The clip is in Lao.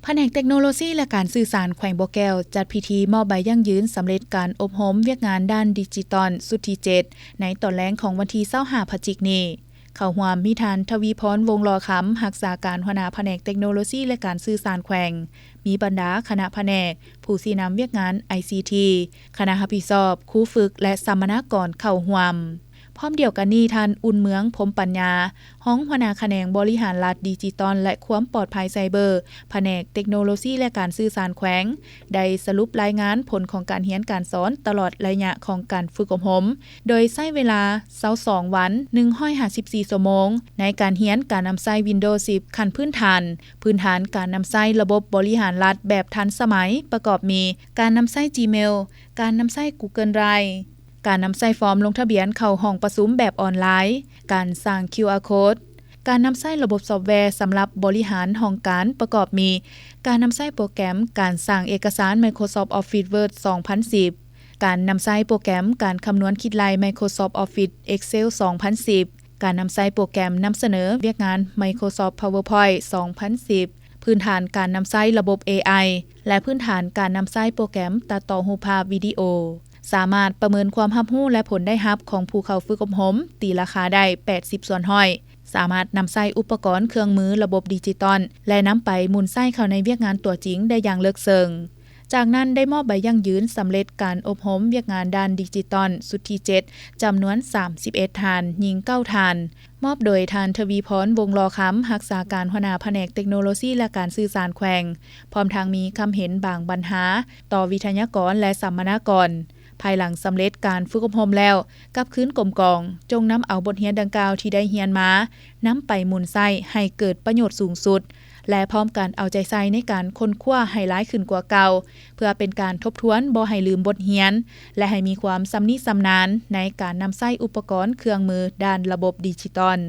ພະແນກເຕັກໂນໂລຊີ ແລະ ການສື່ສານແຂວງບໍ່ແກ້ວ ຈັດພິທີມອບໃບຢັ້ງຢືນສຳເລັດການອົບຮົມວຽກງານດ້ານດິຈິຕອນຊຸດທີເຈັດ ໃນຕອນແລງຂອງວັນທີຊາວຫ້າພະຈິກນີ້. ເຂົ້າຮ່ວມມີທ່ານ ທະວີພອນ ວົງຫຼໍ່ຄຳ ຮັກສາການຫົວໜ້າພະແນກເຕັກໂນໂລຊີ ແລະ ການສື່ສານແຂວງ, ມີບັນດາຄະນະພະແນກ, ຜູ້ຊີ້ນຳວຽກງານໄອຊີທີ, ຄະນະຮັບຜິດຊອບ, ຄູຝຶກ ແລະ ສຳມະນາກອນເຂົ້າຮ່ວມ. ພ້ອມດຽວກັນນີ້, ທ່ານ ອຸ່ນເມືອງ ພົມປັນຍາ ຮອງຫົວໜ້າຂະແໜງບໍລິຫານລັດດິຈິຕອນ ແລະ ຄວາມປອດໄພໄຊເບີ ພະແນກເຕັກໂນໂລຊີ ແລະ ການສື່ສານແຂວງ ໄດ້ສະຫຼຸບລາຍງານຜົນຂອງການຮຽນການສອນຕະຫຼອດໄລຍະຂອງການຝຶກອົບຮົມ, ໂດຍໃຊ້ເວລາຊາວສອງວັນ ໜຶ່ງຮ້ອຍຫ້າສິບສີ່ຊົ່ວໂມງ ໃນການຮຽນການນຳໃຊ້ວິນໂດສິບຂັ້ນພື້ນຖານ, ພື້ນຖານການນຳໃຊ້ລະບົບບໍລິຫານລັດແບບທັນສະໄໝ ປະກອບມີ ການນຳໃຊ້ຈີເມວ, ການນຳໃຊ້ກູເກີນໄດຣ, ການນຳໃຊ້ຟອມລົງທະບຽນເຂົ້າຫ້ອງປະຊຸມແບບອອນລາຍ, ການສ້າງຄິວອາໂຄດ, ການນຳໃຊ້ລະບົບຊອບແວສຳລັບບໍລິຫານຫ້ອງການ ປະກອບມີ ການນຳໃຊ້ໂປຣແກຣມການສ້າງເອກະສານ Microsoft Office Word ສອງພັນສິບ, ການນຳໃຊ້ໂປຣແກຣມການຄຳນວນຄິດໄລ່ Microsoft Office Excel ສອງພັນສິບ, ການນຳໃຊ້ໂປຣແກຣມນຳສະເໜີວຽກງານ Microsoft PowerPoint ສອງພັນສິບ, ພື້ນຖານການນຳໃຊ້ລະບົບ ເອໄອ ແລະ ພື້ນຖານການນຳໃຊ້ໂປຣແກຣມຕັດຕໍ່ຮູບພາບວິດີໂອ. ສາມາດປະເມີນຄວາມຮັບຮູ້ ແລະ ຜົນໄດ້ຮັບຂອງຜູ້ເຂົ້າຝຶກອົບຮົມ ຕີລາຄາໄດ້ແປດສິບສ່ວນຮ້ອຍ, ສາມາດນຳໃຊ້ອຸປະກອນເຄື່ອງມືລະບົບດິຈິຕອນ ແລະ ນຳໄປໝູນໃຊ້ເຂົ້າໃນວຽກງານຕົວຈິງໄດ້ຢ່າງເລິກເຊິ່ງ. ຈາກນັ້ນໄດ້ມອບໃບຢັ້ງຢືນສຳເລັດການອົບຮົມວຽກງານດ້ານດິຈິຕອນຊຸດທີເຈັດ ຈຳນວນສາມສິບເອັດທ່ານ, ຍິງເກົ້າທ່ານ, ມອບໂດຍທ່ານ ທະວີພອນ ວົງຫຼໍ່ຄຳ ຮັກສາການຫົວໜ້າພະແນກເຕັກໂນໂລຊີ ແລະ ການສື່ສານແຂວງ, ພ້ອມທັງມີຄຳເຫັນບາງບັນຫາຕໍ່ວິທະຍາກອນ ແລະ ສຳມະນາກອນ. ພາຍຫຼັງສຳເລັດການຝຶກອົບຮົມແລ້ວ, ກັບຄືນກົມກອງ, ຈົ່ງນຳເອົາບົດຮຽນດັ່ງກ່າວທີ່ໄດ້ຮຽນມາ, ນຳໄປໝູນໃຊ້ໃຫ້ເກີດປະໂຫຍດສູງສຸດ ແລະ ພ້ອມກັນເອົາໃຈໃສ່ໃນການຄົ້ນຄວ້າໃຫ້ຫຼາຍຂຶ້ນກວ່າເກົ່າ, ເພື່ອເປັນການທົບທວນບໍ່ໃຫ້ລືມບົດຮຽນ ແລະ ໃຫ້ມີຄວາມຊຳນິຊຳນານໃນການນຳໃຊ້ອຸປະກອນເຄື່ອງມືດ້ານລະບົບດິຈິຕອນ.